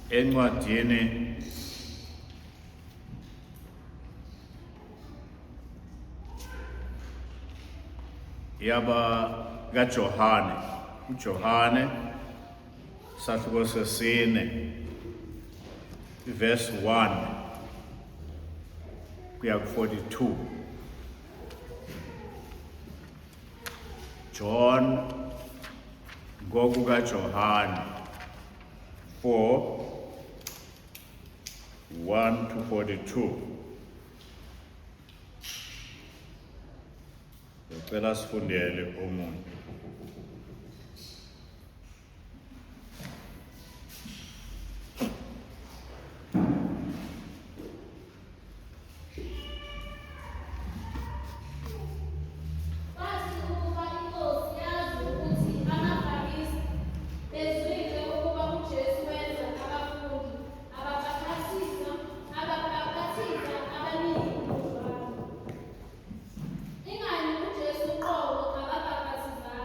Encwadini yaba kaJohane, uJohane sahluko sesine verse 1 kuya ku-42. John ngokukaJohane 4 1 to 42. Ngicela sifundele omunye. Kwathi ukuba inkosi yazi ukuthi amaFarisi bezwile ukuba uJesu wenza abafundi ababhaphathiza ababhaphathiza abaningi kunoJohane. Ingani uJesu uqobo akabhaphathizanga.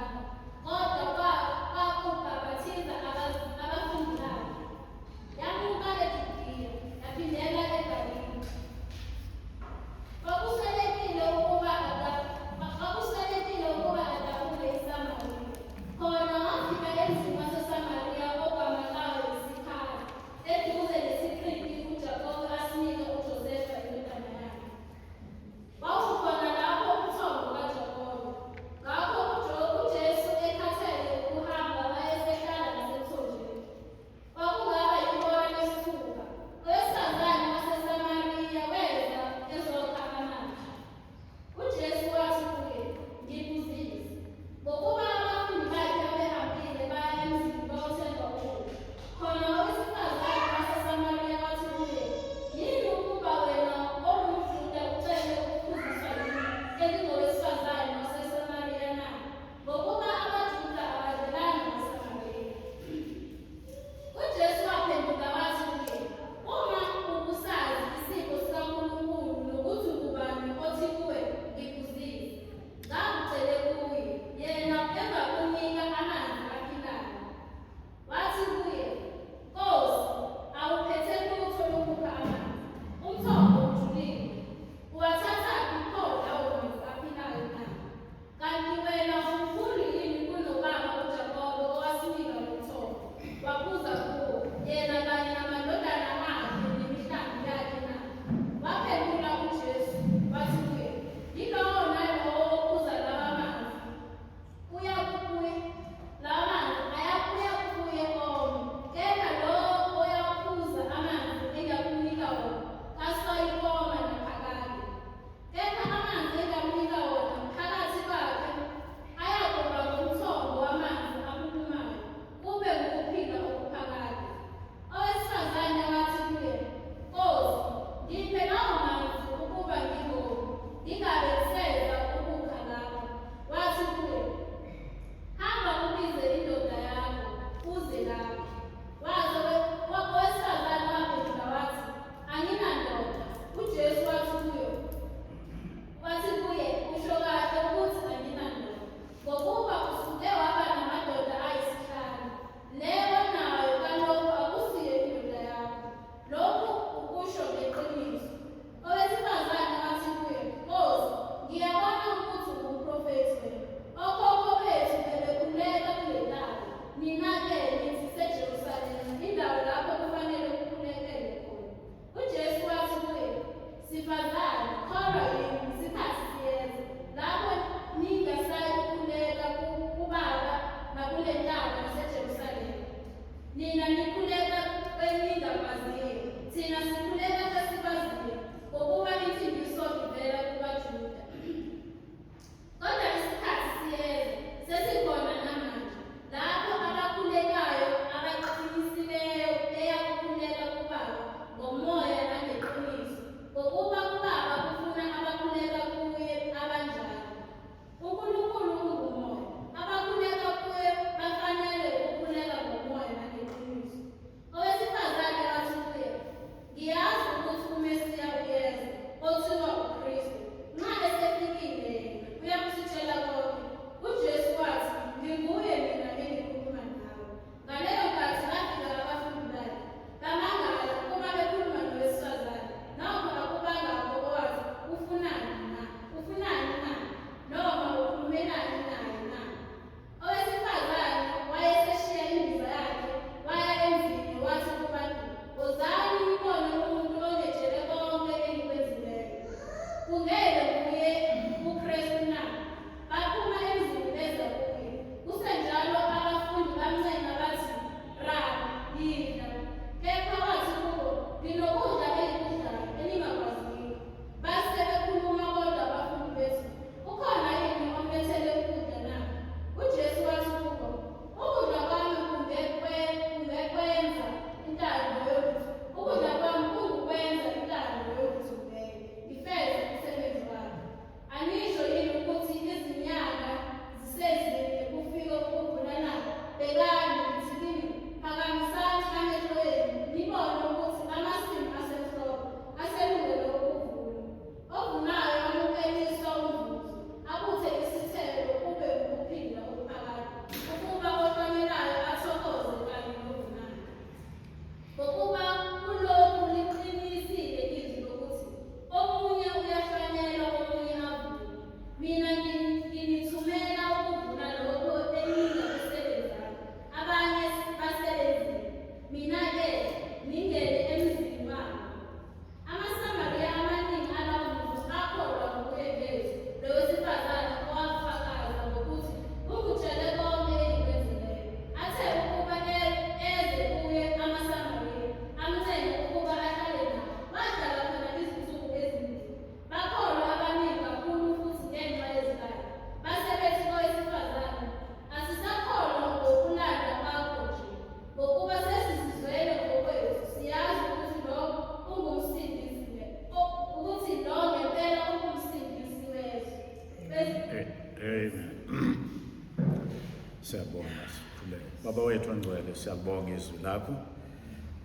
Sikhuleke. Baba wethu ongcwele, siyabonga izwi lakho.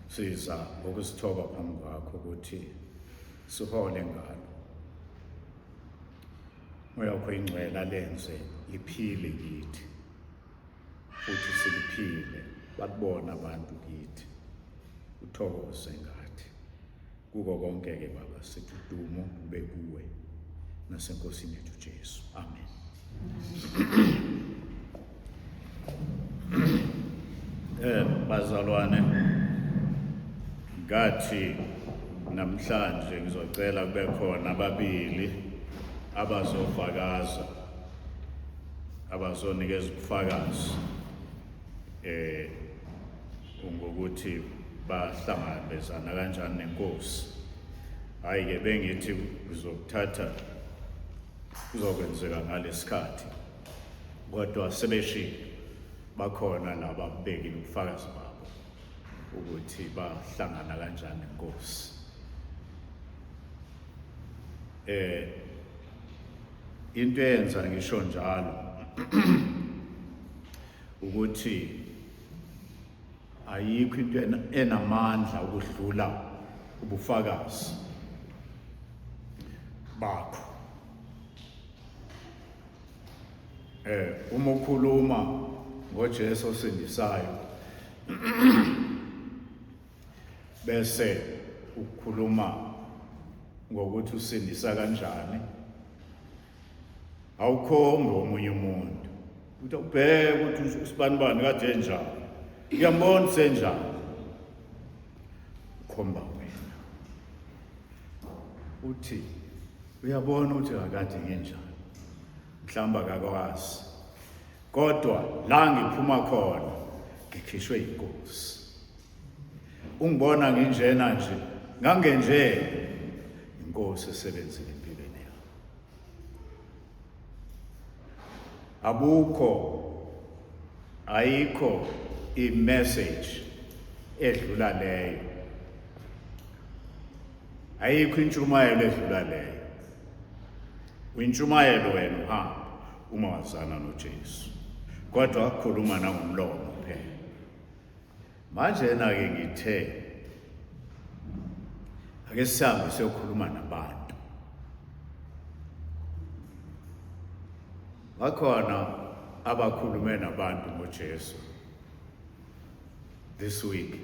Siza ngokuzithoba phambi kwakho ukuthi sihole ngalo. Moya wakho ingcwele alenze liphile kithi. Futhi siliphile bakubona abantu kithi. Uthokoze ngathi. Kuko konke ke Baba sithi udumo lube kuwe nasenkosini yethu Jesu. Amen. Bazalwane ngathi namhlanje ngizocela kube khona ababili abazofakaza abazonikeza ubufakazi ngokuthi bahlangabezana kanjani nenkosi. Hayi ke bengithi ngizokuthatha kuzokwenzeka ngalesikhathi kodwa sebeshilo bakhona laba ababekile ubufakazi babo ukuthi bahlangana kanjani nenkosi. Into eyenza ngisho njalo ukuthi ayikho into enamandla ukudlula ubufakazi bakho. Uma ukhuluma ngoJesu osindisayo bese ukukhuluma ngokuthi usindisa kanjani, awukhombi omunye umuntu uthi ubheke ukuthi usibanibani kade enjani, uyambona usenjani, ukhomba wena uthi uyabona ukuthi akade ngenjani, mhlawumbe akakwazi, kodwa la ngiphuma khona ngikhishwe inkosi. Ungibona nginjena nje, ngangenje inkosi esebenzile empilweni yami. Abukho, ayikho i-message edlula leyo, ayikho intshumayelo edlula leyo. Uyintshumayelo wena uhamba uma wazana noJesu, kodwa khuluma nangomlomo kuphela. Manje na-ke ngithe ake sihambe siyokhuluma nabantu. Bakhona abakhulume nabantu ngoJesu this week,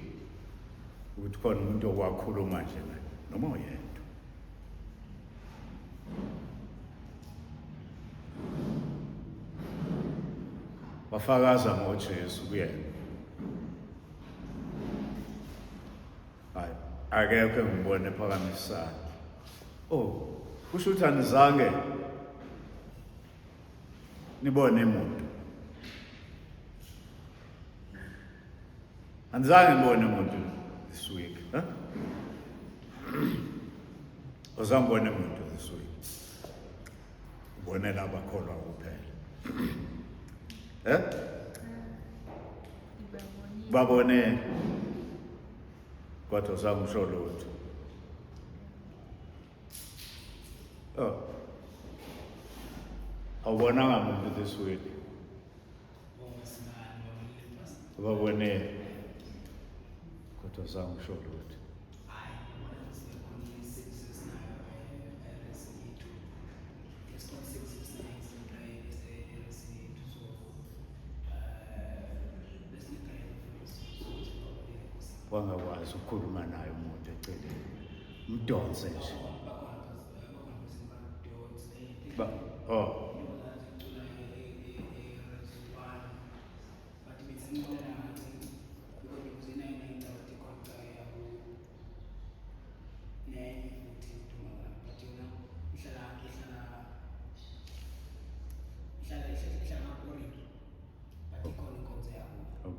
ukuthi khona umuntu okwakhuluma nje naye noma uyedwa. Wafakaza ngoJesu kuyena. Hayi, akekho engibone ephakamisa. Oh, kusho ukuthi anizange nibone umuntu. Anizange ngibone umuntu this week, huh? Ozange ngibone umuntu this week. Ubone laba kholwa kuphela. Eh? Babone kodwa zange usho lutho. Oh. Awubonanga muntu this week. Babone kodwa zange usho lutho. Wangakwazi ukukhuluma naye umuntu eceleni, umdonse nje. Ba oh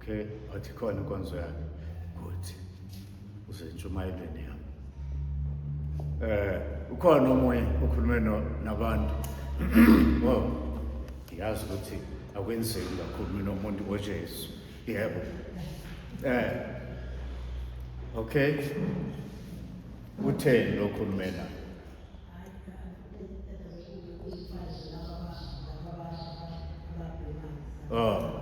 Okay, athi khona inkonzo yakhe. Good. Uzentshumayelweni yami. Ukhona omunye okhulume nabantu. Oh. Ngiyazi ukuthi akwenzeki kakhulu nomuntu ngoJesu. Yebo. Okay. Utheni lo khulume naye? Oh.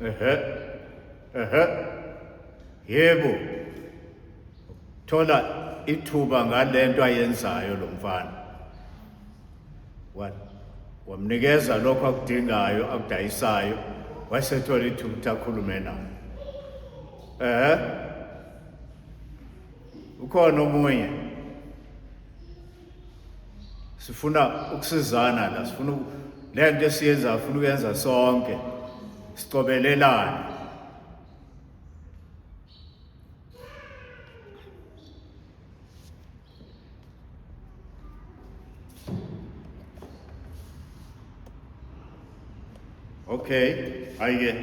Ehe. Ehe. Yebo. Thola ithuba ngalento ayenzayo lo mfana. Wamnikeza lokho akudingayo akudayisayo wasethola ithuba ukuthi akhulume naye. Ehe. Ukhona omunye. Sifuna ukusizana la, sifuna le nto esiyenzayo sifuna ukuyenza sonke. Sicobelelane. Okay, hayi-ke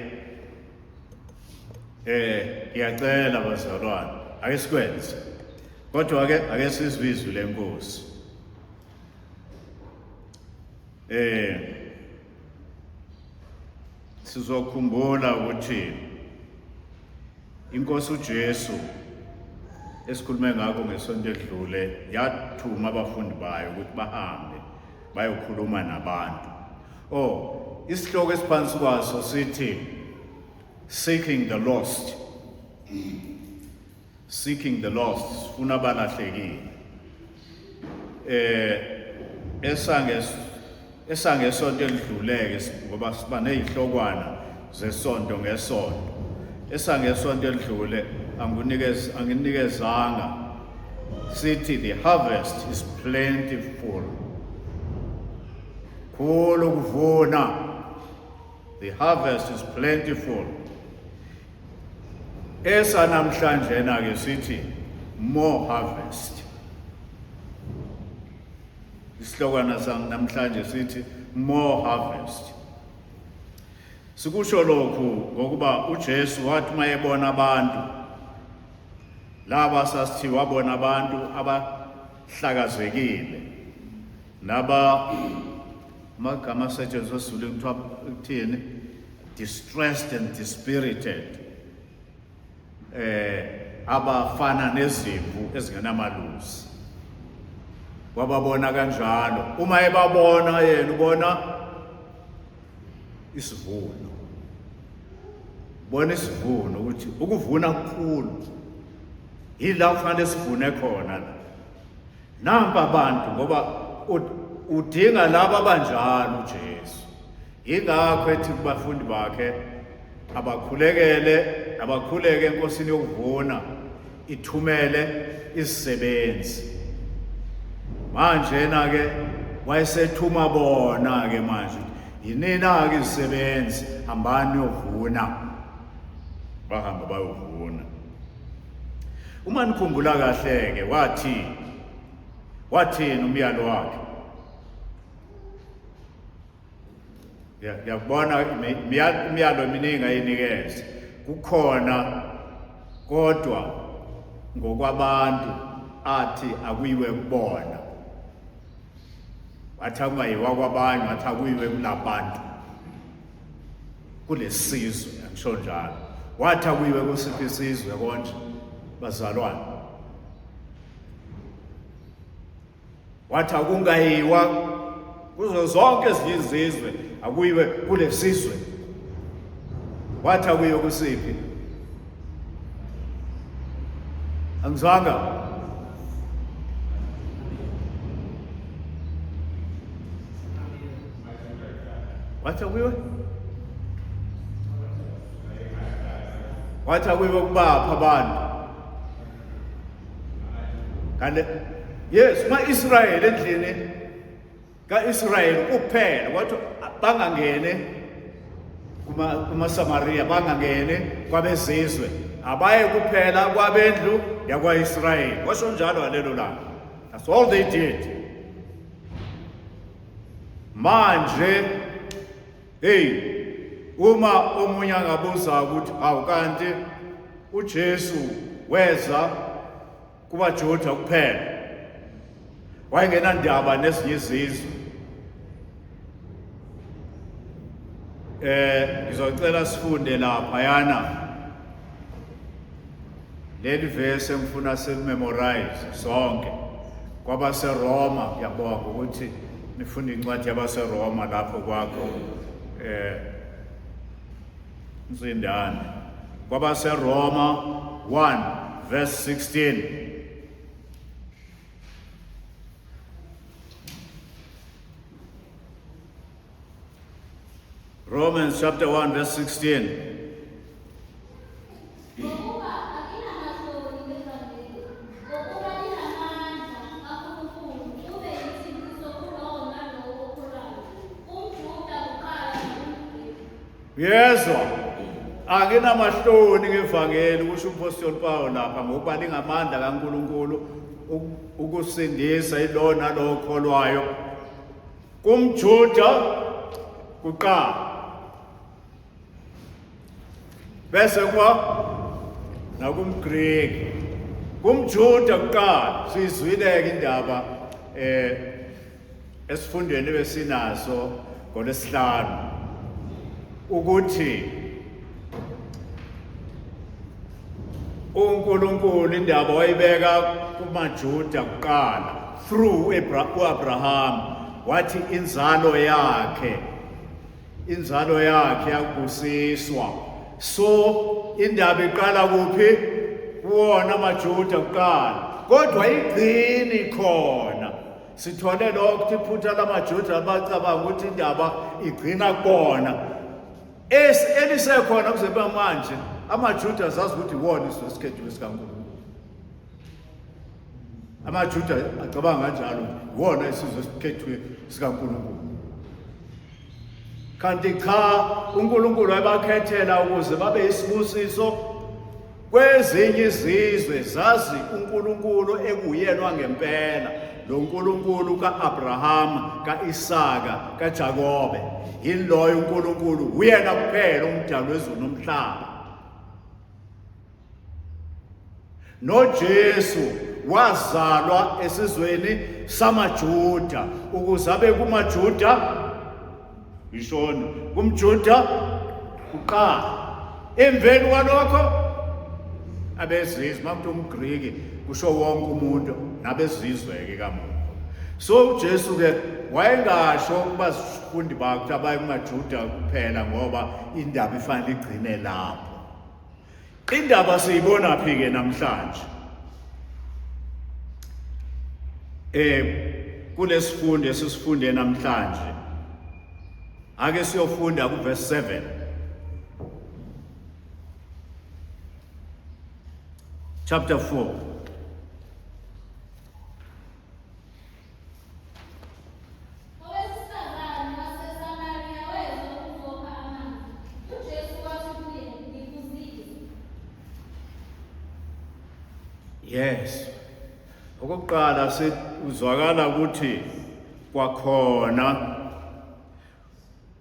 ngiyacela bazalwane ake sikwenze kodwa ke ake sizwe izwi lenkosi sizokhumbula ukuthi Inkosi uJesu esikhulume ngakho ngesonto edlule yathuma abafundi bayo ukuthi bahambe bayokhuluma nabantu. Oh, isihloko esiphansi kwaso sithi Seeking the Lost. Seeking the lost, sifuna abalahlekile. Esangesonto elidluleke ngoba siba nezihlokwana zesonto ngesonto. Esangesonto elidlule angunikeza anginikezanga sithi the harvest is plentiful. Khulu ukuvuna. The harvest is plentiful. Esa namhlanje na ke sithi more harvest. Isihlokwana sami namhlanje sithi more harvest. Sikusho lokhu ngokuba uJesu wathi mayebona abantu laba sasithi wabona abantu abahlakazekile naba amagama asetshenziswa esiZulwini kuthiwa kuthini distressed and dispirited abafana nezimvu ezingenamalusi wababona kanjalo uma ebabona yena ubona isivuno bona isivuno ukuthi ukuvuna kukhulu yila kufanele sivune khona la nampa abantu ngoba udinga laba abanjalo uJesu Yingakho ethi kubafundi bakhe abakhulekele abakhuleke enkosini yokuvuna ithumele izisebenzi. Manje na ke wayesethuma bona ke manje yinina ke izisebenzi hambani yovuna. Bahamba bayovuna. Uma nikhumbula kahle ke wathi wathini umyalo wakhe? Ngiyakubona imiyalo eminingi ayinikeza kukhona kodwa ngokwabantu athi akuyiwe kubona wathi akungayiwa kwabanye wathi akuyiwe kulabantu kulesizwe angisho njalo wathi akuyiwe kusiphi isizwe konje bazalwane Wathi akungayiwa kuzo zonke ezinye izizwe, akuyiwe kulesizwe. Wathi akuyiwe kusiphi? Angizwanga. Wathi akuyiwe? Wathi akuyiwe kubapha abantu. Kanti yes, ma-Israyeli endlini ka-Israyeli kuphela kwathi bangangene kumaSamariya bangangene kwabezizwe abaye kuphela kwabendlu yakwa-Israyeli washo njalo ngalelo langa. That's all they did. Manje hey uma omunye angabuza ukuthi hawu kanti uJesu weza kubaJuda kuphela wayengenandaba nezinye izizwe ngizocela sifunde lapha yana leli verse engifuna silimemorize sonke kwabaseRoma ngiyabonga ukuthi nifunde incwadi yabaseRoma lapho kwakho Insindane. KwabaseRoma 1 verse 16. Romans chapter 1 verse 16. Ngokuba akinamahloni ngevangeli, ngokuba linamandla kaNkulunkulu kube yinsindiso kulowo nalowo okholwayo, kumJuda kuqala nakumGreki. Uyezwa? Anginamahloni ngevangeli kusho uMpostoli Paul lapha ngokuba lingamandla kaNkulunkulu ukusindisa ilowo nalowo okholwayo kumJuda kuqala bese kuba nakumGreki kumJuda kuqala siyizwile-ke indaba eh esifundweni besinaso ngolwesihlanu ukuthi uNkulunkulu indaba wayibeka kumaJuda kuqala through uAbraham wathi inzalo yakhe inzalo yakhe yakubusiswa so indaba iqala kuphi kuwona amaJuda kuqala kodwa igcini khona sithole lokho ukuthi iphutha lamaJuda abacabanga ukuthi indaba igcina kubona elisekhona kuze kube manje amaJuda zazi ukuthi iwona isizwe esikhethiwe sikaNkulunkulu amaJuda acabanga kanjalo iwona isizwe esikhethiwe sikaNkulunkulu kanti cha uNkulunkulu wayebakhethela ukuze babe isibusiso kwezinye izizwe zazi uNkulunkulu ekuyena ngempela lo Nkulunkulu kaAbraham kaIsaka kaJakobe yiloyo uNkulunkulu uyena kuphela umdali wezulu nomhlaba noJesu wazalwa esizweni samaJuda ukuze abe kumaJuda ngishona kumJuda kuqala emveni kwalokho abezizwe makuthi umGriki kusho wonke umuntu nabezizwe-ke kamuva so uJesu-ke wayengasho kubafundi bakhe abaye kumaJuda kuphela ngoba indaba ifanele igcine lapho Indaba siyibona phi ke namhlanje? Eh kulesifundo esisifunde namhlanje. Ake siyofunda kuverse 7. Chapter 4. Owesifazane waseSamariya weza ukuzokha amanzi. UJesu wathi kuye, Ngiphuzise. Yes. Okokuqala uzwakala ukuthi kwakhona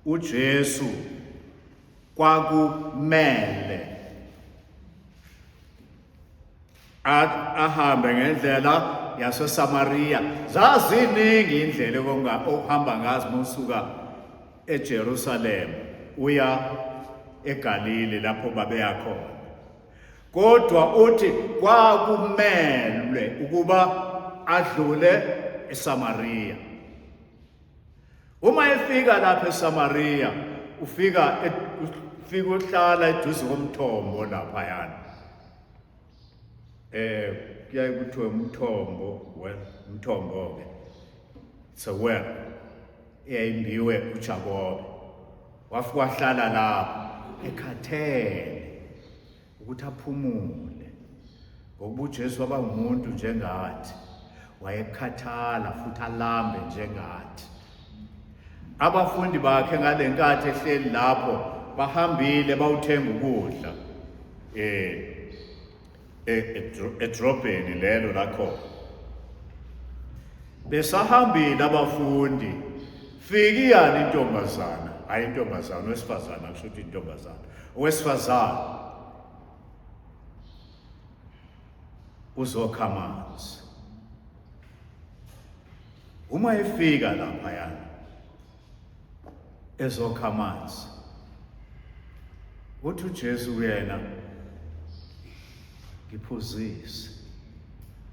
uJesu kwakumele ahambe ngendlela yaseSamariya zaziningi indlela okuhamba ngazo uma usuka eJerusalem uya eGalile lapho babeya khona kodwa uthi kwakumelwe ukuba adlule eSamariya Uma efika lapha eSamariya ufika ufika uhlala eduze komthombo laphayana. Eh kuyaye kuthiwe umthombo well umthombo ke. It's a well eyayimbiwe uJakobe. Wafika wahlala lapho ekhathele ukuthi aphumule ngokuba uJesu waba ngumuntu njengathi wayekhathala futhi alambe njengathi abafundi bakhe ngalenkathi ehleli lapho bahambile bawuthenga ukudla eh, eh edrobheni lelo lakhona besahambile abafundi fikiyani intombazana hayi intombazana wesifazana kusho ukuthi intombazana Owesifazane uzokha amanzi. Uma efika laphayana ezokha amanzi, uthi uJesu kuyena, ngiphuzise,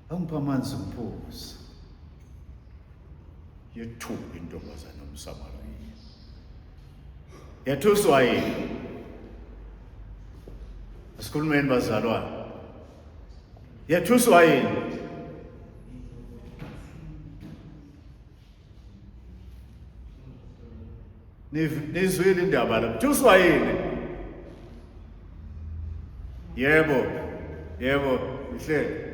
angipha amanzi ngiphuze. Yethuka intombazane yomSamariya. Yathuswa yini? Asikhulumeni bazalwane. Yethuswa yini? Nizwile indaba la. Thuswa yini? Yebo. Yebo, ihle.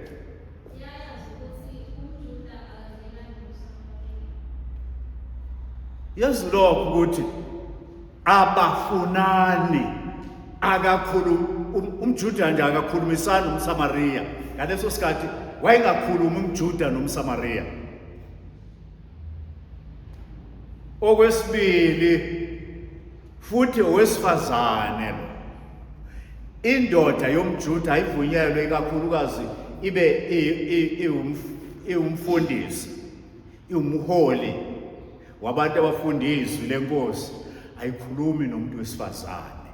Yazi lokho ukuthi abafunani akakhulu um, umJuda nje akakhulumisani umSamariya ngaleso sikhathi wayengakhulumi umJuda nomSamariya okwesibili futhi owesifazane lo indoda yomJuda ayivunyelwe ikakhulukazi ibe iwumfundisi iwumholi wabantu abafunda izwi lenkosi ayikhulumi nomuntu wesifazane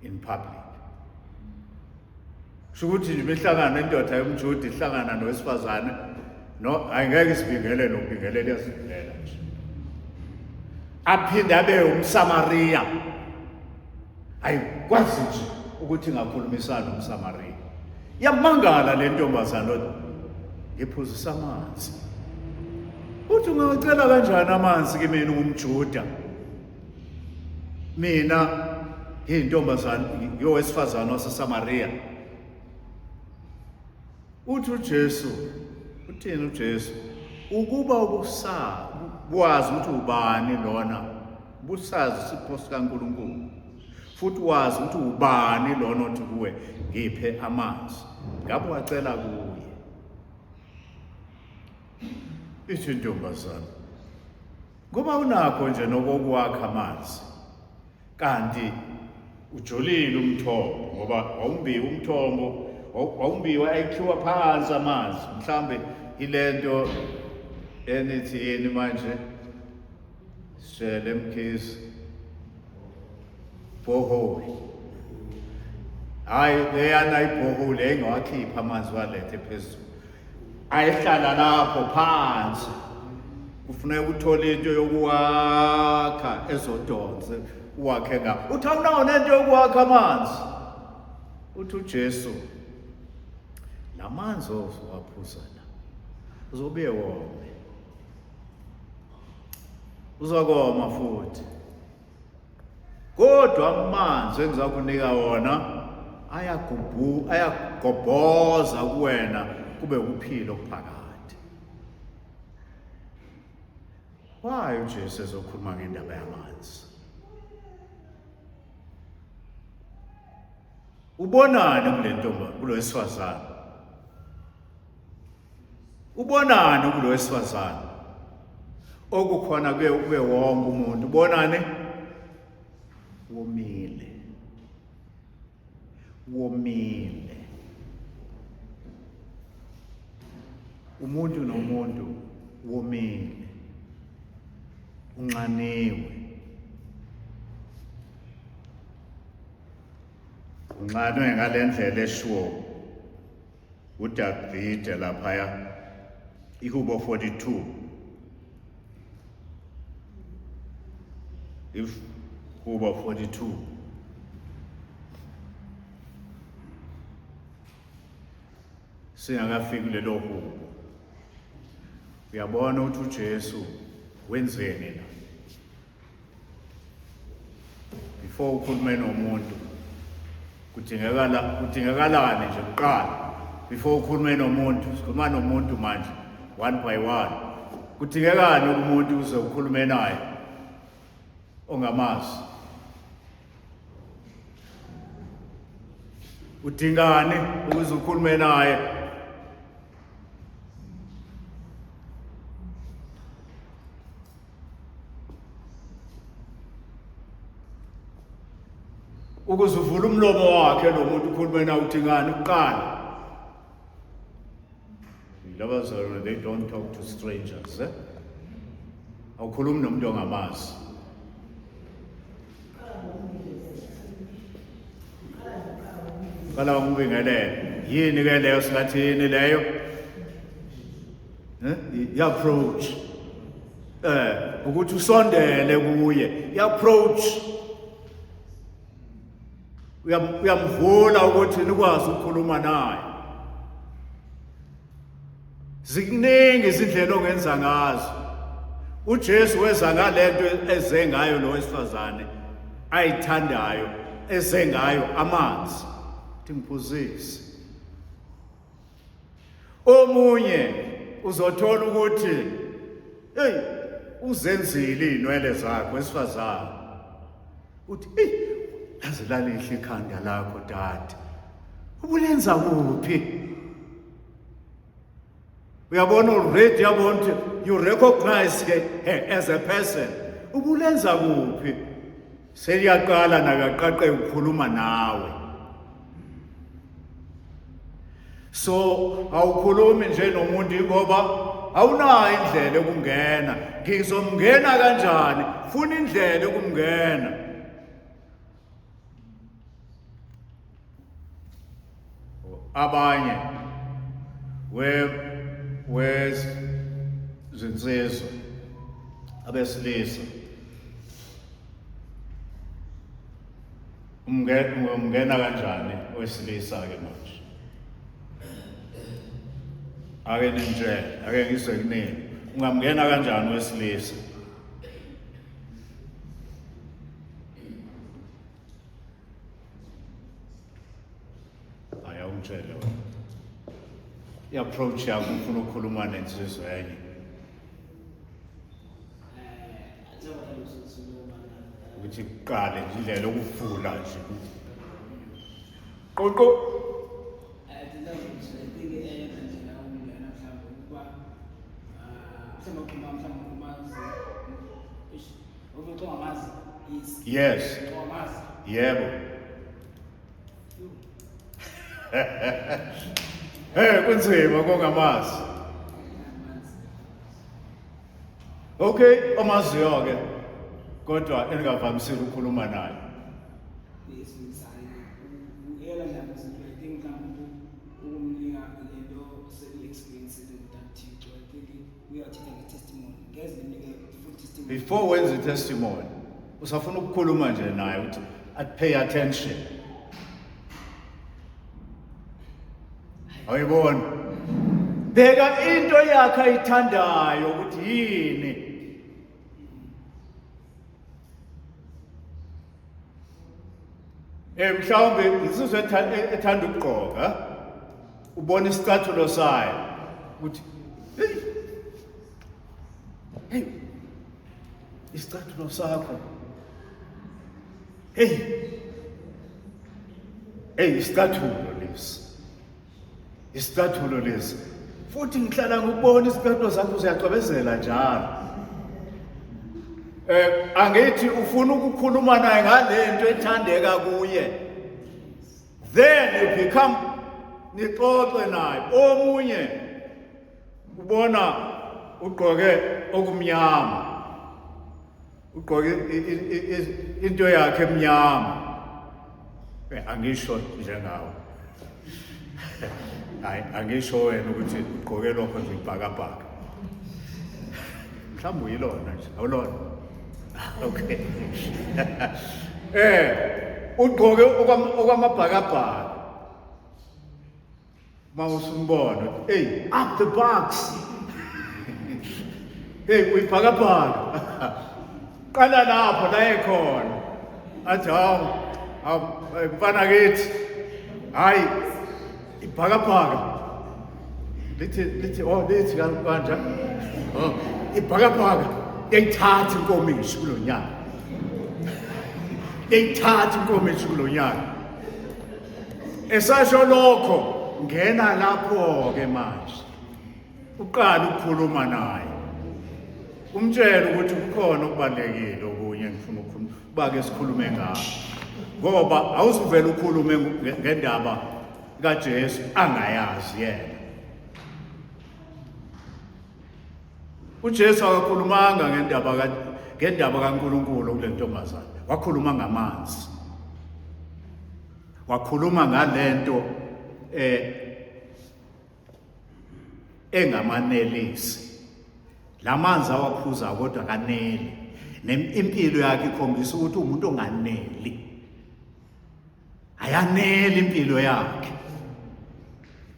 in public kusho ukuthi nje imihlangano indoda yomJuda ihlangana nowesifazane no ayingeke isibingelele ukubingelela iyazibingelela nje aphinde abe umSamariya ayikwazi nje ukuthi ingakhulumisana nomSamariya yamangala le ntombazana ngiphuzisa amanzi uthi ungawacela kanjani amanzi kimina ungumJuda mina ngiyintombazane ngiyowesifazane waseSamariya uthi uJesu uthini uJesu ukuba ubusa wazi ukuthi ubani lona busazi isipho sikaNkulunkulu futhi wazi ukuthi ubani lona othi kuwe ngiphe amanzi ngabe wacela kuye ithi intombazana Ngoba unakho nje nokokuwakha amanzi kanti ujulile umthombo ngoba wawumbiwa umthombo wawumbiwa ayikhiwa phansi amanzi mhlambe ilento enithi yini manje sishele mkhizi borehole hayi leyana ibhohole yayingawakhipha amanzi walethe phezulu ayehlala lapho phansi kufuneka uthole into yokuwakha ezodonse uwakhe nga uthi awunawo nento yokuwakha amanzi uthi uJesu lamanzi ozowaphuza la uzobuye wome uzokoma futhi Kodwa amanzi engizakunika wona ayagubhu ayagobhoza kuwena kube ukuphila okuphakade. Why uJesu ezokhuluma ngendaba yamanzi? Ubonani kule ntombi kulo wesifazane? Ubonani kulo wesifazane? Okukhona kuye kube wonke umuntu. Ubonani? Womile. Womile. Umuntu nomuntu womile. Unxaniwe. Unxanwe ngalendlela eshiwo uDavide laphaya ihubo 42 ihubo 42 singakafiki kulelo hubo uyabona ukuthi uJesu wenzeni la before ukhulume nomuntu kudingekala kudingekalani nje kuqala before ukhulume nomuntu sikhuluma nomuntu manje one by one kudingekani umuntu uze ukhulume naye ongamazi udingani ukuze ukhulume naye ukuze uvule umlomo wakhe lo muntu ukhulume nawe udingani kuqala labazalwane they don't talk to strangers eh? Awukhulumi nomuntu ongamazi. Qala ungibingelele. Yini ke leyo singathi yini leyo? Eh? I-approach. Eh, ukuthi usondele kuye. I-approach. Uyamvula ukuthi nikwazi ukukhuluma naye. Ziningi izindlela ongenza ngazo. UJesu weza ngalento eze ngayo lo wesifazane ayithandayo, eze ngayo amanzi. Uthi ngiphuzise. Omunye uzothola ukuthi hey uzenzile izinwele zakho wesifazane. Uthi hey laze lalihle ikhanda lakho dade. Ubulenza kuphi? Uyabona already, uyabona ukuthi you recognize her as a person. Ubulenza kuphi? Seliyaqala nakaqaqe ukukhuluma nawe. So awukhulumi nje nomuntu ngoba awunayo indlela yokungena. Ngizomngena kanjani? Funa indlela yokumngena. Abanye we wezinsizwa abesilisa umngena kanjani owesilisa ke manje? Ake ningitshele, ake ngizwe kunini, ungamngena kanjani owesilisa? Hayi, awungitshele wena. I-approach yakho ufuna ukukhuluma nensizwa enye. Ukuthi kuqale nje indlela yokuvula nje. Qoqo. Yes. Yebo. Hey, kunzima kongamazi. Okay, omaziyo ke. Kodwa engavamisile ukukhuluma naye. Before wenza i-testimony, usafuna ukukhuluma nje naye uthi pay attention. Awuyibona? Bheka into yakhe ayithandayo ukuthi yini. Eh mhlawumbe insizwa ethanda ukugqoka ubona isicathulo sayo ukuthi hey hey isicathulo sakho hey hey isicathulo lesi, isicathulo lesi, futhi ngihlala ngikubona isicathulo sakho siyacwebezela njalo. Angithi ufuna ukukhuluma naye ngalento ethandeka kuye, then you become nixoxe naye. Omunye ubona ugqoke okumnyama, ugqoke into yakhe emnyama. Angisho njengawe, hayi, angisho wena ukuthi ugqoke lokho nje ibhakabhaka, mhlawumbe uyilona nje, awulona? Okay, ugqoke okwamabhakabhaka, mawusumbona, hey, up the box, hey, uyibhakabhaka. Qala lapho la ekhona, athi hawu hawu mfana kithi, hayi, ibhakabhaka lithi lithi oh lithi kanje, oh, ibhakabhaka yayithatha inkomishi kulo nyaka, yayithatha inkomishi kulo nyaka. Esasho lokho, ngena lapho ke manje, uqala ukukhuluma naye, umtshele ukuthi kukhona okubalulekile okunye ngifuna ukukhuluma, bake sikhulume ngakho, ngoba awuzuvela ukhulume ngendaba kaJesu angayazi yena. UJesu akakhulumanga ngendaba kaNkulunkulu kule ntombazane, wakhuluma ngamanzi, wakhuluma ngalento engamanelisi. Lamanzi awaphuza kodwa kaneli, impilo yakhe ikhombisa ukuthi umuntu onganeli. Ayaneli impilo yakhe.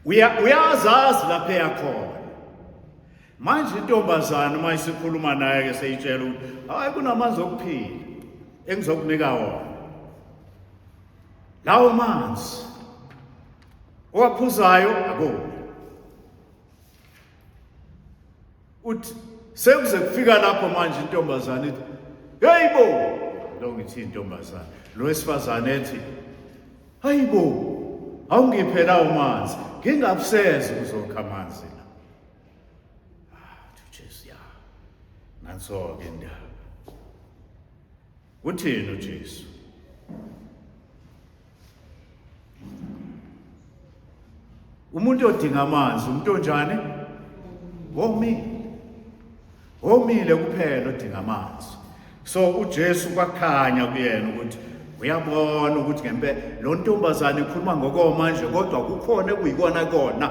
Uya uyazazi lapha eyakhona. Manje intombazana uma isikhuluma naye ke seyitshela ukuthi hayi kunamanzi okuphila engizokunika wona. Lawo manzi owaphuzayo akoni. Uthi sekuze kufika lapho manje intombazana ithi hey bo lo ngithi intombazana lo wesifazane ethi hayibo awungiphe lawo manzi ngingabuseza ukuzokha amanzi la. Ah, uJesu ya nanso-ke indaba. Uthini uJesu? Umuntu odinga amanzi umuntu onjani? Womile. Womile kuphela odinga amanzi. So uJesu kwakhanya kuyena ukuthi uyabona ukuthi ngempela lo ntombazane ikhuluma ngokoma nje kodwa kukhona ekuyikona kona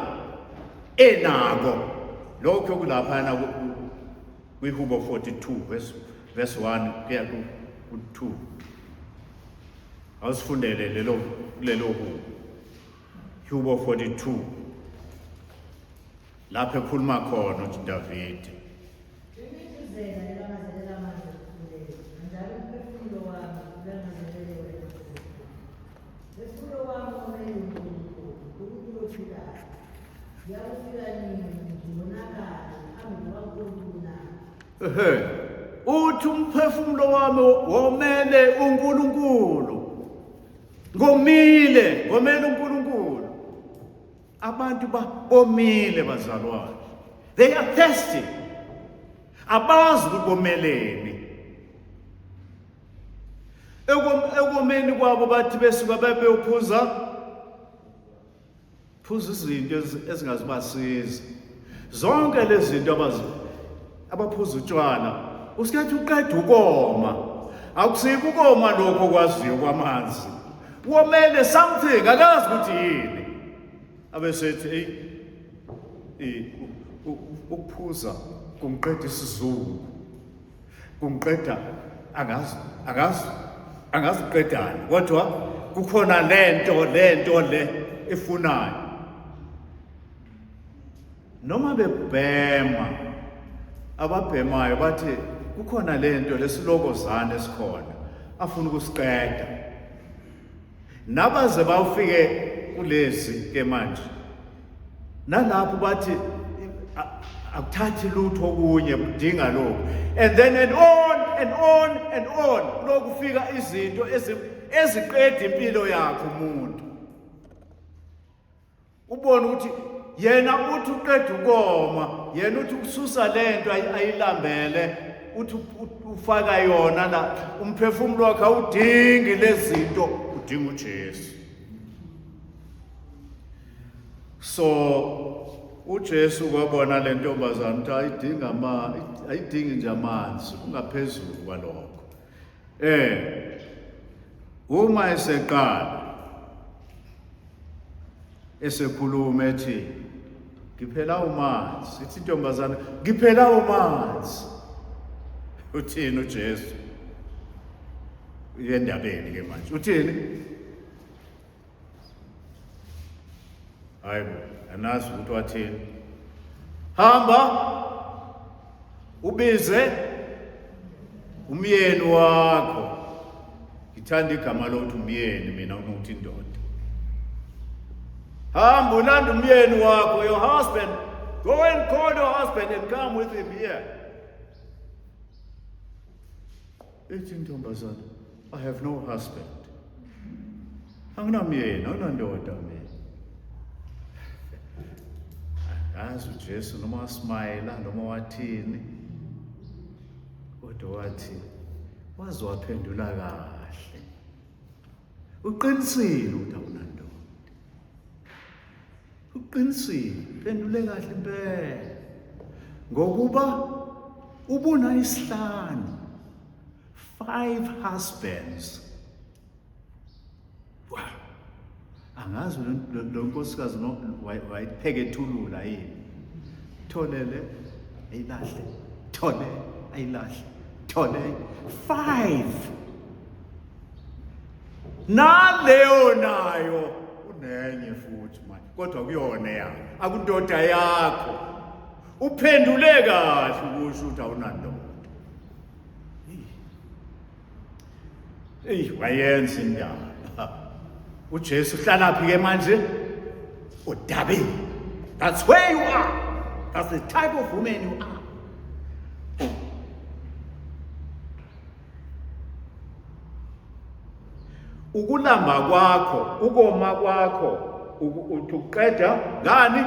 enako lokho kulaphana kwiHubo 42 verse 1 kuya ku-2. Awusifundele lelo kulelo hubo. Hubo 42. Lapho ekhuluma khona uDavide. Imithuzela ilangazelela amanzi emfuleni, kanjalo umphefumulo wami ulangazelele wena Nkulunkulu. Umphefumulo wami womele uNkulunkulu, uNkulunkulu ophilayo. Ngiyakufika nini ngibonakale phambi kukaNkulunkulu na? Ehhe. Uthi umphefumulo wami womele uNkulunkulu. Ngomile, ngomele uNkulunkulu. Abantu bomile bazalwane. They are thirsty. Abazi ukuthi bomeleni. Ekomeni kwabo bathi besuka bebeyophuza phuza izinto ezingazibasiza zonke lezi zinto abazi abaphuza utshwala usikethi uqeda ukoma akusiko ukoma lokho okwaziyo kwamanzi womele something akazi ukuthi yini abesethi eyi ukuphuza kungiqeda isizungu kungiqeda angazi angazi angazi uqedani kodwa kukhona lento lento le efunayo noma bebhema ababhemayo bathi kukhona lento lesilokozane esikhona afuna ukusiqeda nabaze bawufike kulezi ke manje nalapho bathi akuthathi lutho okunye kudinga lokhu and then and on and on and on lokufika izinto eziqeda impilo yakhe umuntu Ubona ukuthi yena uthi uqeda ukoma, yena uthi ukususa lento ayilambele, uthi ufaka yona la umphefumulo wakhe awudingi lezinto, udinga uJesu. So uJesu kwabona le ntombazane ukuthi ayidinga ama ayidingi nje amanzi, kungaphezulu kwalokho. Uma eseqala esekhuluma ethi ngiphela umanzi, ithi intombazana ngiphela umanzi. Uthini uJesu? Uyendabeni ke manje. Uthini? Hayibo, anazi ukuthi wathini. Hamba ubize umyeni wakho. Ngithanda igama lokuthi umyeni mina unokuthi indoda. Hamba ulanda umyeni wakho, your husband. Go and call your husband and come with him here. Ithi intombazana, I have no husband. Anginamyeni, anginandoda mina. Angazi uJesu noma wasmayela noma wathini. Kodwa wathi waze waphendula kahle. Uqinisile ukuthi awunandoda. Uqinisile, phendule kahle impela. Ngokuba ubuna isihlanu five husbands. Wow. Angazi lo nkosikazi no wayiphekethulula yini. Tholele ayilahle. Thole ayilahle. Thole five. Naleyo nayo Kodwa kuyona yakho, akundoda yakho. Uphendule kahle ukusho ukuthi awunandoda. Eyi, wayenza indaba. UJesu uhlala phi ke manje? Odabeni. That's where you are. That's the type of woman you are. Ukulamba kwakho, ukoma kwakho, uthi uqeda ngani?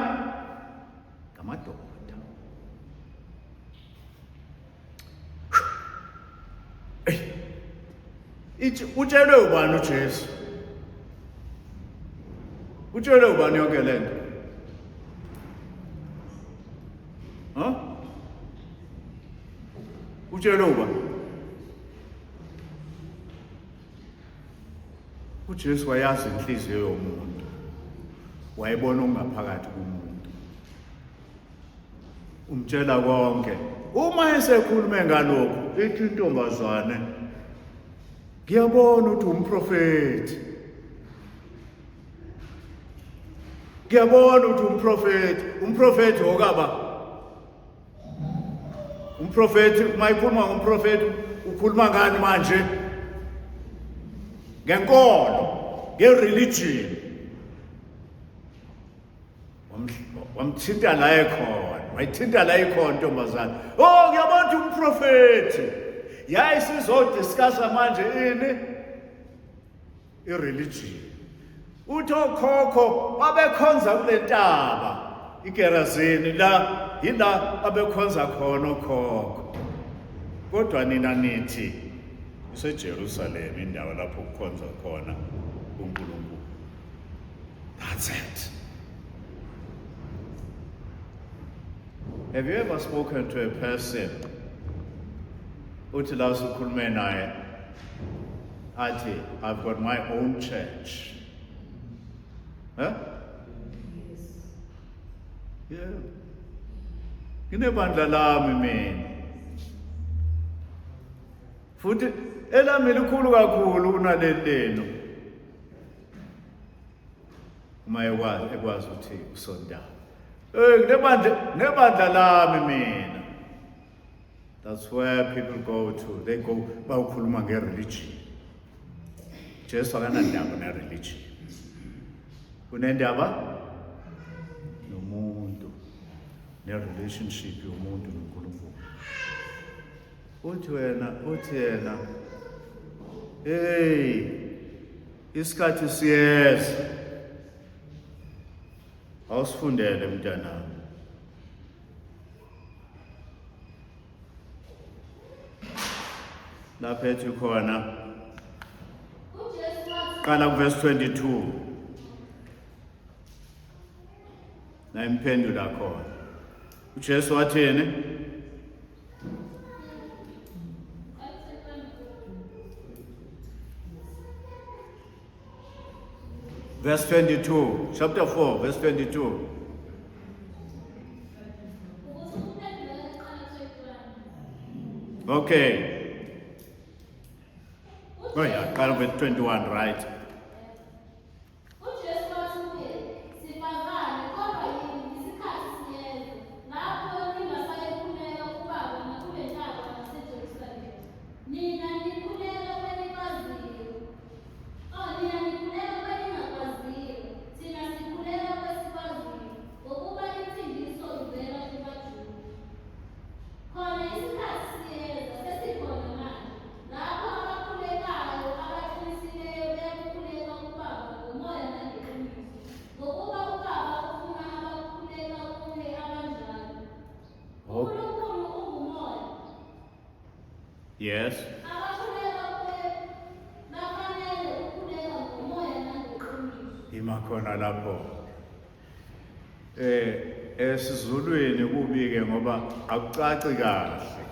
Ngamadoda. Ithi utshelwe ubani uJesu? Utshelwe ubani yonke lento? Huh? Utshelwe ubani? UJesu wayazi inhliziyo yomuntu. Wayebona okungaphakathi kumuntu. Umtshela konke. Uma esekhulume ngalokhu, ithi intombazane, ngiyabona ukuthi umprofethi. Ngiyabona ukuthi umprofethi, umprofethi okaba. Umprofethi uma ekhuluma ngomprofethi ukhuluma ngani manje? Ngenkolo, ngereligion. Wamthinta la ekhona, wayithinta la ikhona intombazane. Oh, ngiyabona ukuthi umprofethi. Yayi sizodiscussa manje ini? Ireligion. Uthi okhokho babekhonza kule ntaba iGerazini la yila babekhonza khona okhokho. Kodwa nina nithi iseJerusalem indawo lapho kukhonzwa khona uNkulunkulu. That's it. Have you ever spoken to a person uthi la usukhulume naye athi I've got my own church? Huh? Yes. Yeah. Nginebandla lami mina. Futhi elami likhulu kakhulu kunaleli lenu. Uma ekwazi ekwazi ukuthi usonta. Eh nginebandla nebandla lami mina. That's where people go to. They go bawukhuluma ngereligion. Jesu akanandaba nereligion. Unendaba nomuntu nerelationship yomuntu noNkulunkulu. Uthi wena, uthi yena, hey, isikhathi siyeza. Awusifundele mntanami. Lapho ethi khona qala kuverse 22 la imphendula khona uJesu wathini? Verse 22, chapter 4, verse 22. Okay. Oh yeah, qala verse 21, right? UJesu wathi kuye, Sifazane, kodwa yini isikhathi siyeza, lapho ningasayikhuleka kuBaba nakule ntaba naseJerusalema. Nina nikhuleka kwenikwaziyo. Oh, nina nikhuleka kweningakwaziyo, thina sikhuleka kwesikwaziyo, ngokuba insindiso ivela kubaJuda. Khona isikhathi siyeza, sesikhona manje, lapho abakhulekayo abaqinisileyo beyakukhuleka kuBaba ngomoya nangeqiniso, ngokuba uBaba ufuna abakhuleka kuye abanjalo. UNkulunkulu ungumoya. Yes. Abakhuleka kuye bafanele ukukhuleka ngomoya nangeqiniso. Ima khona lapho. Eh esiZulwini kubi-ke ngoba akucaci kahle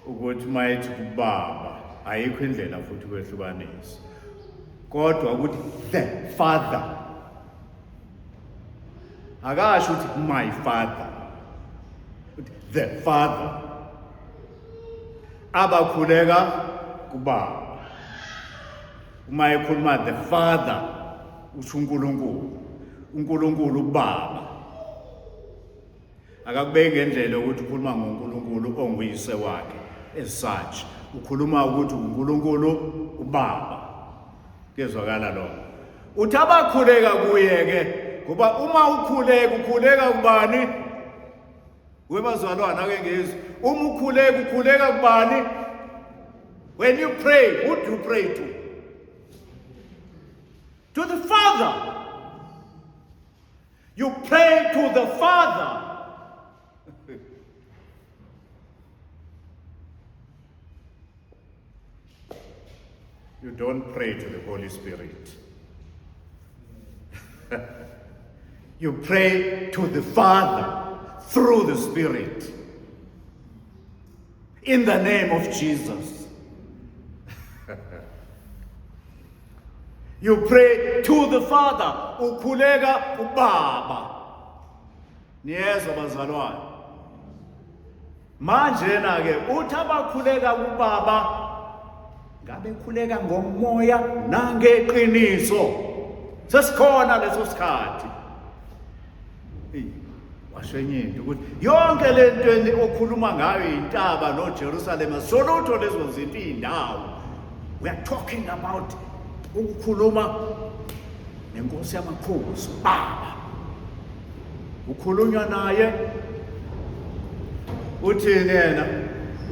ukuthi uma ethi kubaba ayikho indlela futhi kwehlukanisa kodwa ukuthi the father akasho ukuthi my father uthi the father abakhuleka kubaba uma ekhuluma the father usho uNkulunkulu. uNkulunkulu uBaba. Akakubeki ngendlela yokuthi ukhuluma ngoNkulunkulu onguyise wakhe as such. Ukhuluma ukuthi uNkulunkulu uBaba. Kuyezwakala lokho. Uthi abakhuleka kuye ke ngoba uma ukhuleka ukhuleka kubani? Webazalwane ake ngizwe. Uma ukhuleka ukhuleka kubani? When you pray, who do you pray to? To the Father. You pray to the Father. You don't pray to the Holy Spirit. You pray to the Father through the Spirit. In the name of Jesus. You pray to the Father, ukhuleka ubaba. Niyezwa bazalwane. Manje na ke uthi abakhuleka kubaba ngabe khuleka ngomoya nangeqiniso. Sesikhona leso sikhathi. Hey, washo enye into ukuthi yonke le nto okhuluma ngayo intaba noJerusalema solutho lezo zinto iy'ndawo. We are talking about ukukhuluma nenkosi yamakhosi ubaba. Ukhulunywa naye uthini yena?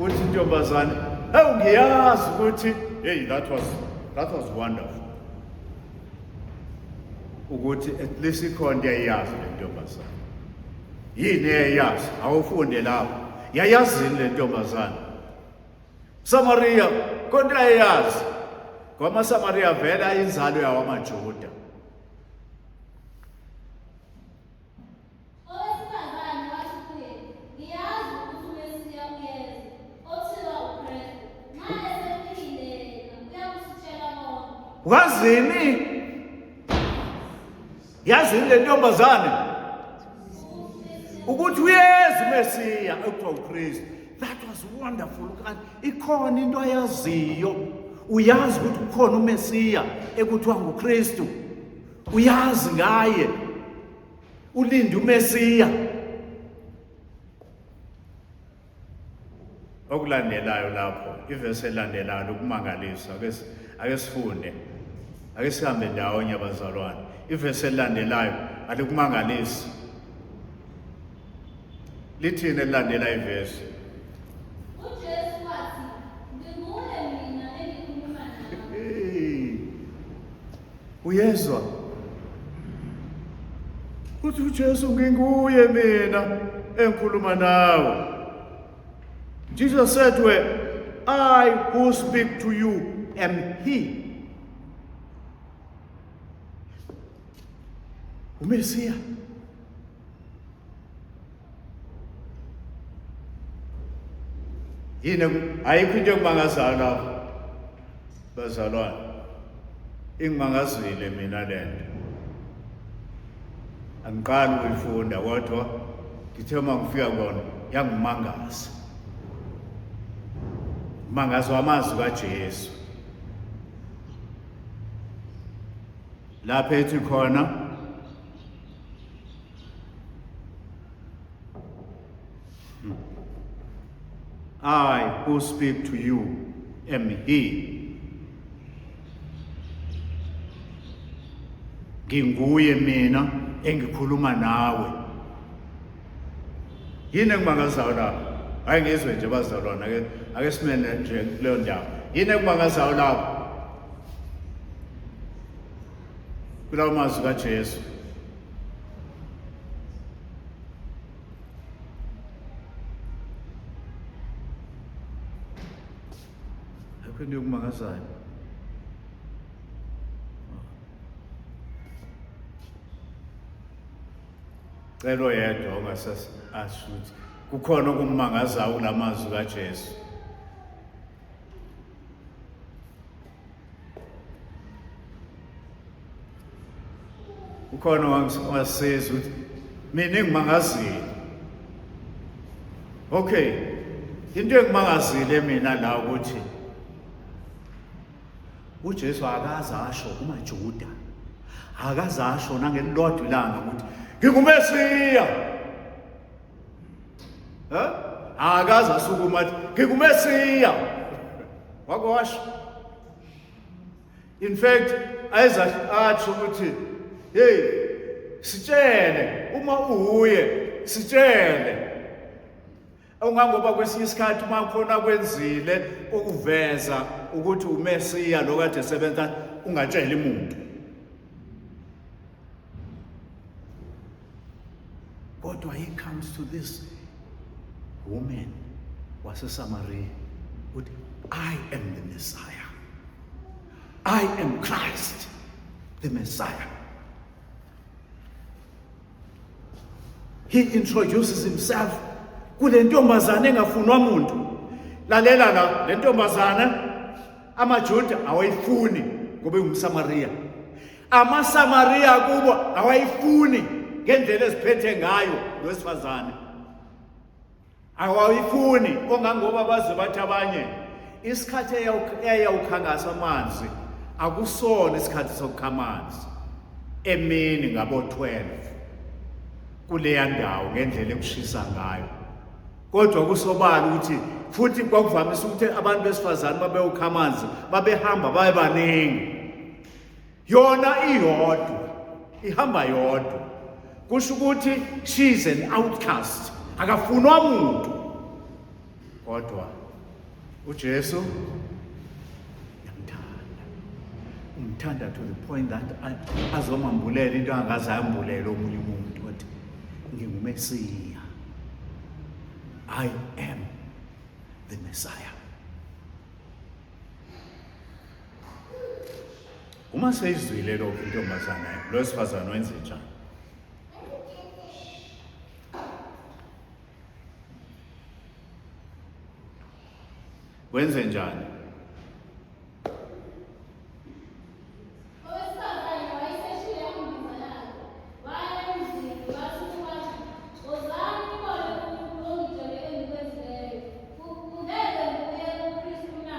Uthi intombazane, "Hey ngiyazi ukuthi hey that was wonderful." Ukuthi at least ikhona into yayazi le ntombazane. Yini eyayazi? Awufunde lapho. Yayazini le ntombazane? Samaria konke ayeyazi. Ngoba amaSamaria vele ayinzalo yawo amaJuda. Owesifazane wathi kuye, Ngiyazi ukuthi uMesiya uyeza, othiwa uKristu. Nxa esefikile yena, uyakusitshela konke. Wazini? Yazini le ntombazane ukuthi uyeza uMesiya ekuthiwa uKristu. That was wonderful. Kanti ikhona into ayaziyo. Uyazi ukuthi ukhona uMesiya ekuthiwa nguKristu. Uyazi ngaye. Ulinde uMesiya. Okulandelayo lapho, ivesi elandelayo ukumangalisa, ake sifunde. Ake sihambe ndawonye abazalwane. Ivesi elilandelayo alikumangalisi. Lithini elilandela ivesi? UJesu wathi, Nginguye mina engikhuluma nawe. Hey. Uyezwa? Uthi uJesu nginguye mina engikhuluma nawe. Jesus said to her, I who speak to you am he. UMesiya. Yini ayikho into ekumangazayo lapho bazalwane. Ingimangazile mina lento. Angiqali ukuyifunda kodwa ngithe uma ngifika kona yangimangaza. Mangazwa amazwi kaJesu. Lapho ethi khona I who speak to you am he. Nginguye mina engikhuluma nawe. Yini ekumangazayo lapho? Hayi ngizwe nje bazalwane ake simene nje kuleyo ndawo. Yini ekumangazayo lapho? Kulawo mazwi kaJesu. Akukho into yokumangazayo. Cela oyedwa ongase asho ukuthi kukhona okummangazayo kulamazwi kaJesu. Ukhona ongasiza ukuthi mina engimangazile. Okay. Into engimangazile mina la ukuthi uJesu akaze asho kumaJuda. Akazasho nangelilodwa ilanga ukuthi nginguMesiya. Eh? Akaze asukuma athi nginguMesiya. Wakwasho. In fact, ayeza atsho ukuthi hey sitshele uma uwuye sitshele Ungangoba kwesinye isikhathi uma khona kwenzile ukuveza ukuthi uMesiya lo kade esebenza ungatsheli muntu. Kodwa he comes to this woman waseSamaria uthi I am the Messiah. I am Christ the Messiah. He introduces himself kule ntombazane engafunwa muntu. Lalela la, le ntombazane amaJuda awayifuni ngoba ingumSamariya. AmaSamariya kubo awayifuni ngendlela eziphethe ngayo lowesifazane. Awayifuni ongangoba baze bathi abanye isikhathi eyawukhankasa amanzi akusona isikhathi sokukha amanzi emini ngabo-12 kuleya ndawo ngendlela ekushisa ngayo kodwa kusobala ukuthi futhi kwakuvamise ukuthi abantu besifazane babewukha amanzi babehamba babe baningi Yona iyodwa, ihamba yodwa. Kusho ukuthi she is an outcast, akafunwa muntu. Kodwa uJesu uyamthanda. Umthanda to the point that azomambulela into angaze ayambulele omunye umuntu wathi nginguMesiya. I am the Messiah. Uma seyizwile lokhu intombazana lo wesifazane wenze njani? Wenze njani? Owesifazane wayeseshiye imbiza yakhe, waya emzini, wathi kubantu, Wozani nibone umuntu ongitshele engikwenzileyo. Kungeke nguye uKristu na?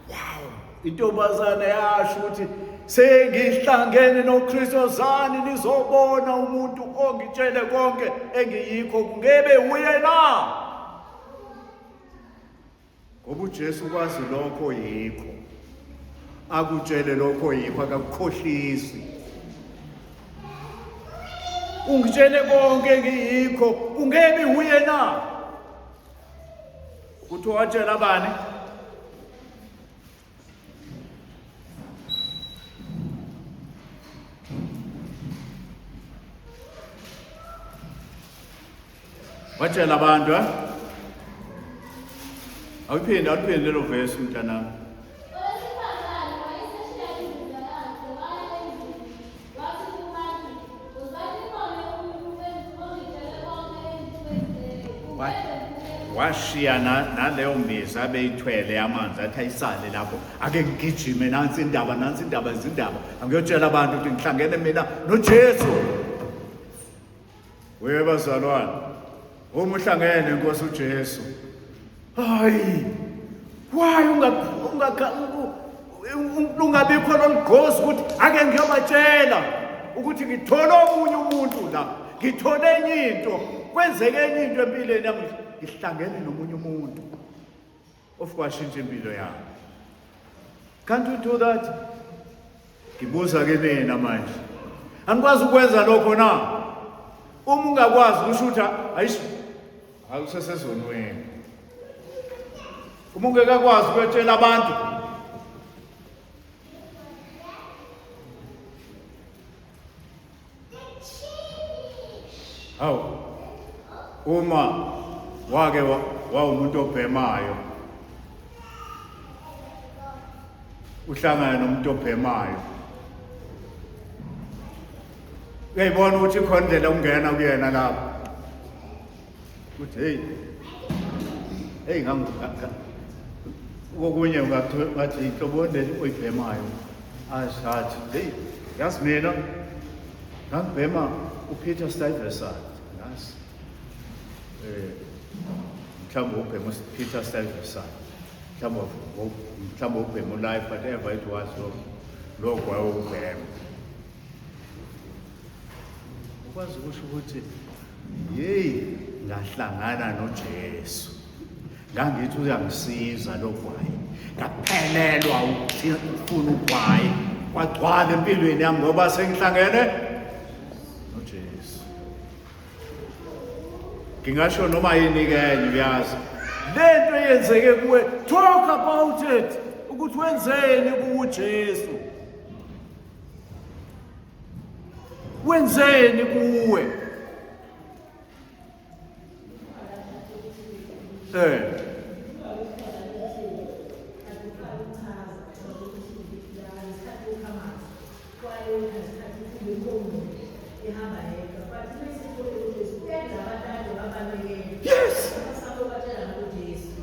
Wow! Intombazane yasho ukuthi sengihlangene noKristu, wozani nizobona umuntu ongitshele konke engiyikho, kungebe uye na? Ngoba uJesu kwazi lokho yikho. Akutshele lokho yikho akakukhohlisi. Ungitshele konke engiyikho, kungebi uye na? Kuthiwa watshela bani? Watshela abantu eh? Awuphinde awuphinde lelo verse mntanami. Owesifazane wayeseshiya imbiza yakhe, waya emzini, wathi kubantu, Wozani nibone umuntu ongitshele konke engikwenzileyo. Kungeke nguye Washiya naleyo mbiza abeyithwele amanzi athi ayisale lapho ake ngigijime nansi indaba nansi indaba izindaba angiyotshela abantu ukuthi ngihlangene mina noJesu. Weye bazalwane, uma uhlangene nenkosi uJesu, hayi, why ungabikho lolugqozi ukuthi ake ngiyobatshela ukuthi ngithole omunye umuntu la, ngithole enye into, kwenzeke enye into empilweni yami, ngihlangene nomunye umuntu of kwashintsha impilo yami. Can't you do that? Ngibuza kinina manje. Anikwazi ukwenza lokho na? Uma ungakwazi kusho ukuthi ayish akusesezonweni. Uma ungekakwazi ukuyotshela abantu Hawu. Uma wake wawumuntu obhemayo uhlangana nomuntu obhemayo uyayibona ukuthi ikhona indlela ungena kuyena lapho uthi hey hey kokunye ungathi inhloboni leli oyibhemayo ashathi hey yazi mina ngangibhema uPeter Stuyvesant ngazi eh mhlawumbe ubhema uPeter Stuyvesant mhlawumbe ubhema uLife whatever it was lokho wayewubhema. Ukwazi ukusho ukuthi yeyi ngahlangana noJesu. Ngangithi uyangisiza lo gwayi. Ngaphelelwa ukufuna ugwayi. Kwagcwala empilweni yami ngoba sengihlangene noJesu. Ngingasho noma yini ke enye uyazi. Lento eyenzeke kuwe talk about it ukuthi wenzeni kuJesu. Wenzeni kuwe? Eh. Yes.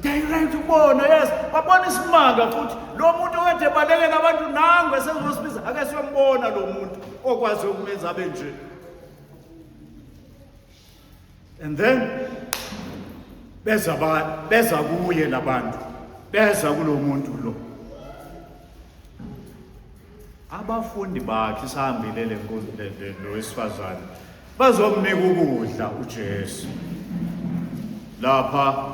Direct ukubona yes. Babona isimanga futhi lo muntu okade ebalekela abantu nangu esezosibiza ake siyombona lo muntu okwazi ukumenza abe nje. And then beza ba beza kuye labantu. Beza kulo muntu lo. Abafundi bakhe isahambile le nkosi lo wesifazane bazomnika ukudla uJesu. Lapha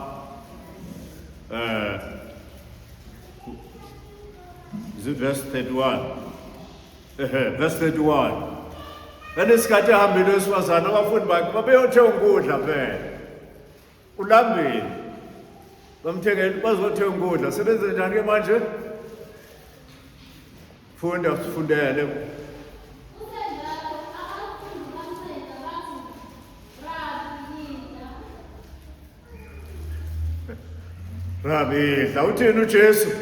eh is it verse 31? Ehe, verse 31. Ngalesikhathi ehambile wesifazane abafundi bakhe babeyothenga ukudla phela. Ulambile. Bamthengele bazothenga ukudla. Sebenze njani ke manje? Funda sifundele. Rabi, idla. Uthini uJesu? Kepha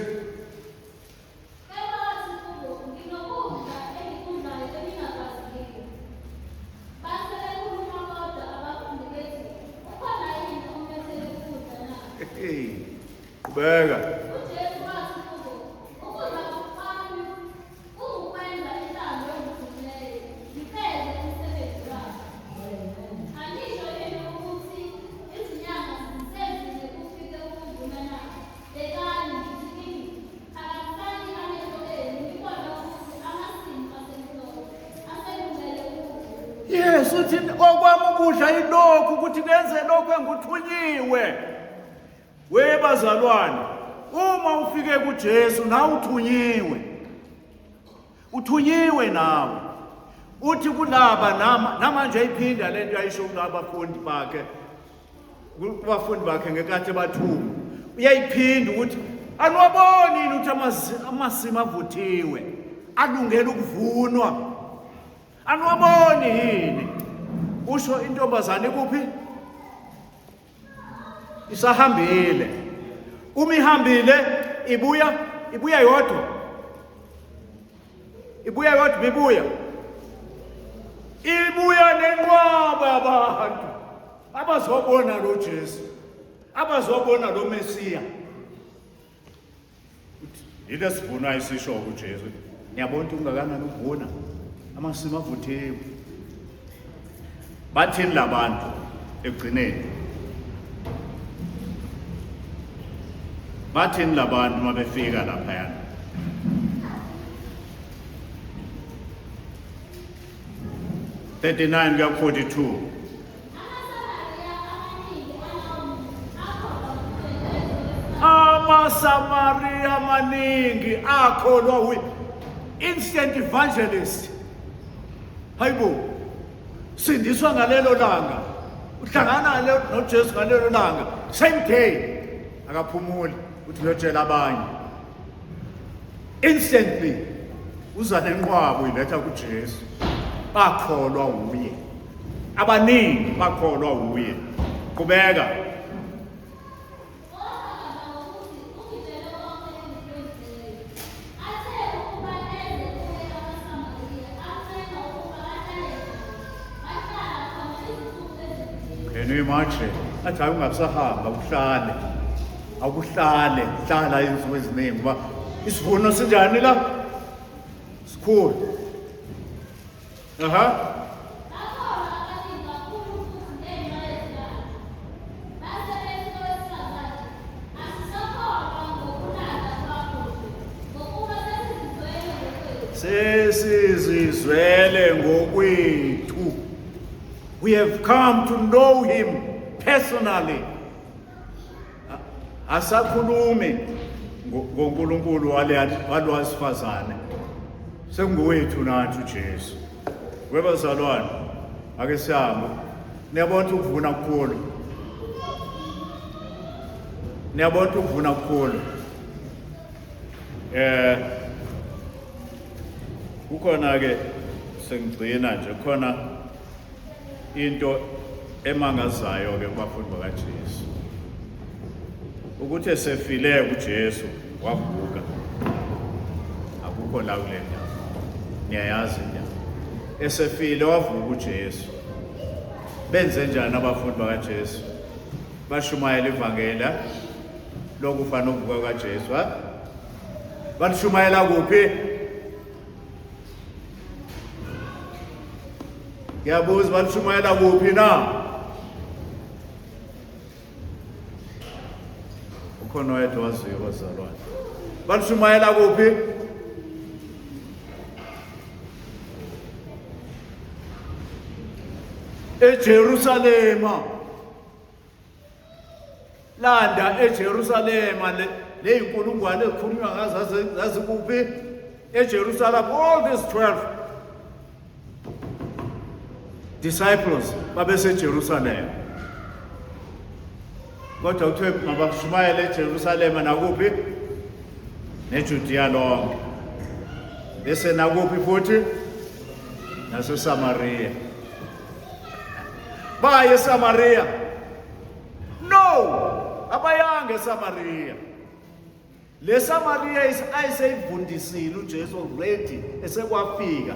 wathi kubo, Nginokudla engikudlayo eningakwaziyo. Base bekhuluma bodwa abafundi bethi, Ukhona yini omlethele ukudla na? Hey, qhubeka. UJesu wathi kubo, Ukudla kwami kuwukwenza intando yongithumileyo, ngifeze umsebenzi wakhe. Anisho yini ukuthi izinyanga zisezine kufike ukuvuna na? Bhekani, ngithi kini, phakamisani amehlo enu, nibone ukuthi amasimu asemhlophe, aselungele ukuvunwa. Yes, uthi okwami ukudla yilokhu ukuthi ngenze lokhu engikuthunyiwe. We bazalwane, uma ufike kuJesu nawe uthunyiwe. Uthunyiwe nawe. Uthi kulaba nama namanje iphinda lento ayisho kulabafundi bakhe. Kubafundi bakhe ngenkathi ebathuma. Uyayiphinda ukuthi aniwaboni yini ukuthi amasimu avuthiwe alungele ukuvunwa. Aniwaboni yini? Usho intombazane kuphi? Isahambile. Uma ihambile ibuya ibuya yodwa. Ibuya yodwa ibuya. Ibuya nenqwaba yabantu abazobona lo Jesu. Abazobona lo Mesiya. Yile sivuno ayisisho kuJesu. Niyabona ukuthi ungakanani ukuvuna? Amasimu avuthiwe. Bathini labantu ekugcineni? Bathini labantu uma befika laphayana? 39 kuya 42. AmaSamariya amaningi akholwa wuye. Instant evangelist. Hayibo. Sindiswa ngalelo langa. Uhlangana noJesu ngalelo langa. Same day. Akaphumuli uthi uyotshela abanye. Instantly uza nenqwaba uyiletha kuJesu. Bakholwa wuye. Abaningi bakholwa wuye. Qhubeka. Can you imagine? Athi hayi ungasahamba uhlale. Awuhlale, hlala izinsuku eziningi ngoba isivuno sinjani la? Sikhulu. Aha. Sesizizwele ngokwethu. We have come to know him personally. Asakhulumi ngoNkulunkulu walwasifazane. Sengowethu nathi uJesu. Webazalwane, ake sihambe. Niyabona ukuthi ukuvuna kukhulu. Niyabona ukuthi ukuvuna kukhulu. Eh kukhona ke sengigcina nje khona into emangazayo ke kubafundi bakaJesu ukuthi esefile uJesu wavuka akukho la kule ndaba niyayazi indaba esefile wavuka uJesu benze njani abafundi bakaJesu bashumayela ivangela lokufa nokuvuka kaJesu ha balishumayela kuphi ngiyabuza balishumayela kuphi na ukhona oyedwa waziyo bazalwane balishumayela kuphi eJerusalema Landa eJerusalema le leyinkulungwane ezikhulunywa ngazo zazikuphi eJerusalem all these 12 disciples babeseJerusalem kodwa kuthiwe mabashumayele eJerusalema nakuphi neJudiya lonke bese nakuphi futhi naseSamaria baye eSamaria No, abayanga eSamaria. Le Samaria ayiseyivundisile uJesu already esekwafika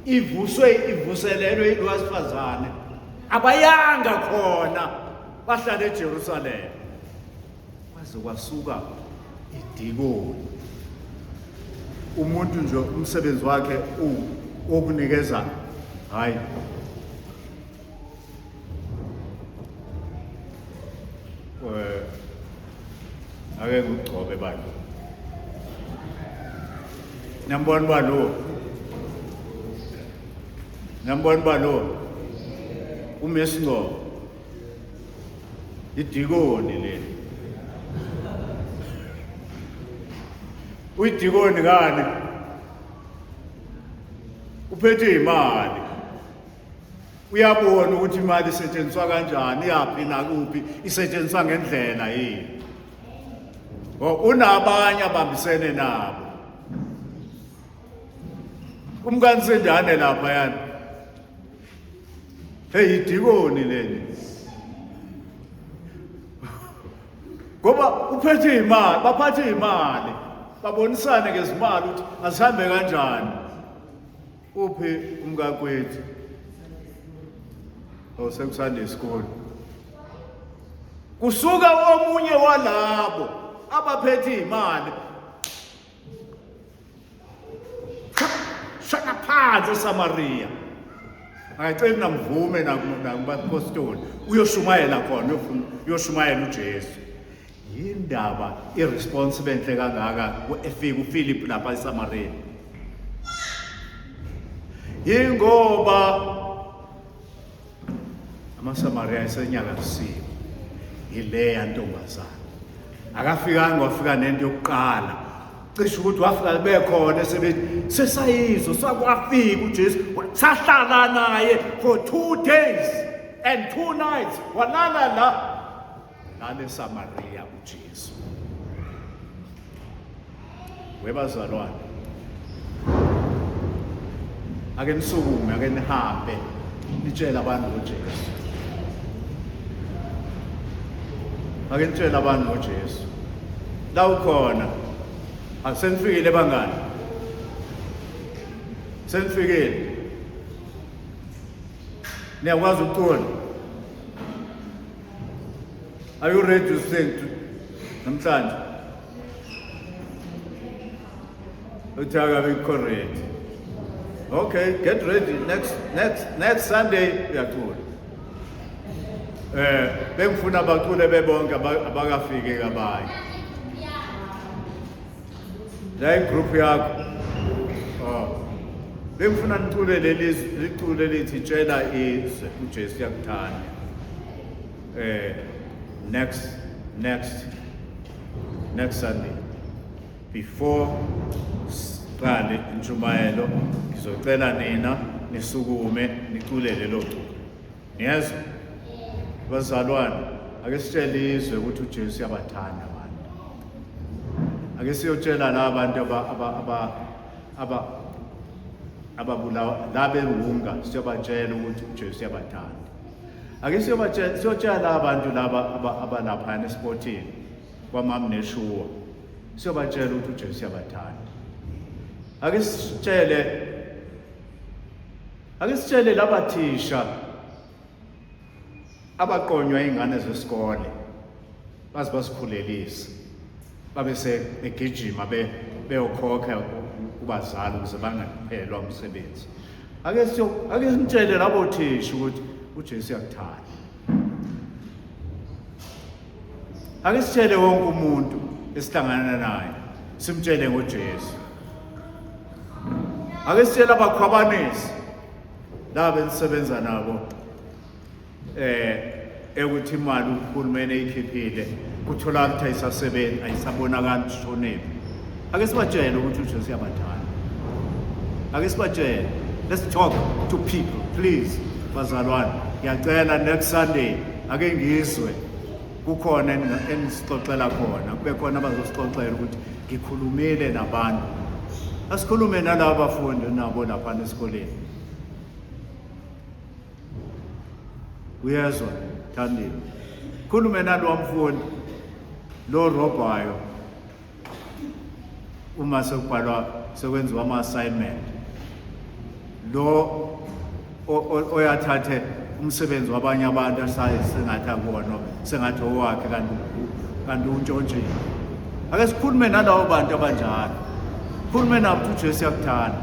ivuswe ivuselelwe ilwasifazane. Abayanga khona bahlala eJerusalem. Kwaze kwasuka idikoni. Umuntu nje umsebenzi wakhe uwokunikeza hayi Eh ake ngigcobe bandla. Niyambona uba lo. Niyambona uba lo. Umesingcobo. Idikoni leli. Uyidikoni ngani? Uphethe imali. Uyabona ukuthi imali isetshenziswa kanjani, iyaphi nakuphi, isetshenziswa ngendlela yini. Unabanye abambisene nabo. Umkansindane lapha yani. Hey idikoni leli. Ngoba uphethe imali, baphathe imali. Babonisane ngezimali ukuthi asihambe kanjani. Uphi umkakwethu? Oh sekuSunday school. Kusuka omunye walabo abaphethe imali. Shaka phansi eSamaria. Akaceli namvume nakubapostoli uyoshumayela khona uyoshumayela uJesu. Yindaba iresponse benhle kangaka efika uPhilip lapha eSamaria. Yingoba amaSamaria esenyakazisiwe yileya ntombazana. Akafikanga wafika nento yokuqala. Cishe ukuthi wafika bekhona esebethi sesayizwa sakwafika uJesu sahlala naye for 2 days and 2 nights walala la ngale Samaria uJesu. Webazalwane, ake nisukume, ake nihambe nitshele abantu ngoJesu. Ake nitshele abantu ngoJesu. La ukhona asenifikile bangani? Senifikile. Niyakwazi ukucula? Are you ready to sing namhlanje? Uthi akabe correct. Okay, get ready. Next next next Sunday uyacula. Eh, bengifuna bacule bebonke abakafiki kabanye. La group yakho. Oh. Bengifuna nicule leli liculo elithi tshela izwe uJesu uyakuthanda. Next next next Sunday before siqale intshumayelo ngizocela nina nisukume nicule lelo culo. Niyezwa? Bazalwane, ake sitshele izwe ukuthi uJesu uyabathanda abantu. Ake siyotshela la bantu aba aba aba aba ababulawa la bewunga siyobatshela ukuthi uJesu uyabathanda. Ake siyobatshela siyotshela la bantu laba abalapha esipotini kwamam neshuwa. Siyobatshela ukuthi uJesu uyabathanda. Ake sitshele Ake sitshele laba thisha abaqonywa ingane zesikole baze basikhulelise babe sebegijima beyokhokha kubazali ukuze bangaphelwa umsebenzi. Ake siyo ake simtshele labo thisha ukuthi uJesu uyakuthanda. Ake sitshele wonke umuntu esihlangana naye simtshele ngoJesu. Ake sitshele abakhwabanisi laba enisebenza nabo ekuthi imali uhulumeni eyikhiphile kutholakala ukuthi ayisasebenzi ayisabonakali ukuthi ishonephi. Ake sibatshele ukuthi uJesu uyabathanda. Ake sibatshele. Let's talk to people please bazalwane. Ngiyacela next Sunday ake ngizwe kukhona enisixoxela khona kube khona abazosixoxela ukuthi ngikhulumile nabantu. Asikhulume nalaba bafundi nabo lapha esikoleni. Uyezwa Thandile. Khulume nalowa mfundi lo robhayo uma sekubhalwa sekwenziwa ama-assignment lo oyathathe umsebenzi wabanye abantu asaye sengathi akuwona sengathi owakhe kanti kanti untshontshile. Ake sikhulume nalabo bantu abanjalo, khulume nabo ukuthi uJesu uyakuthanda.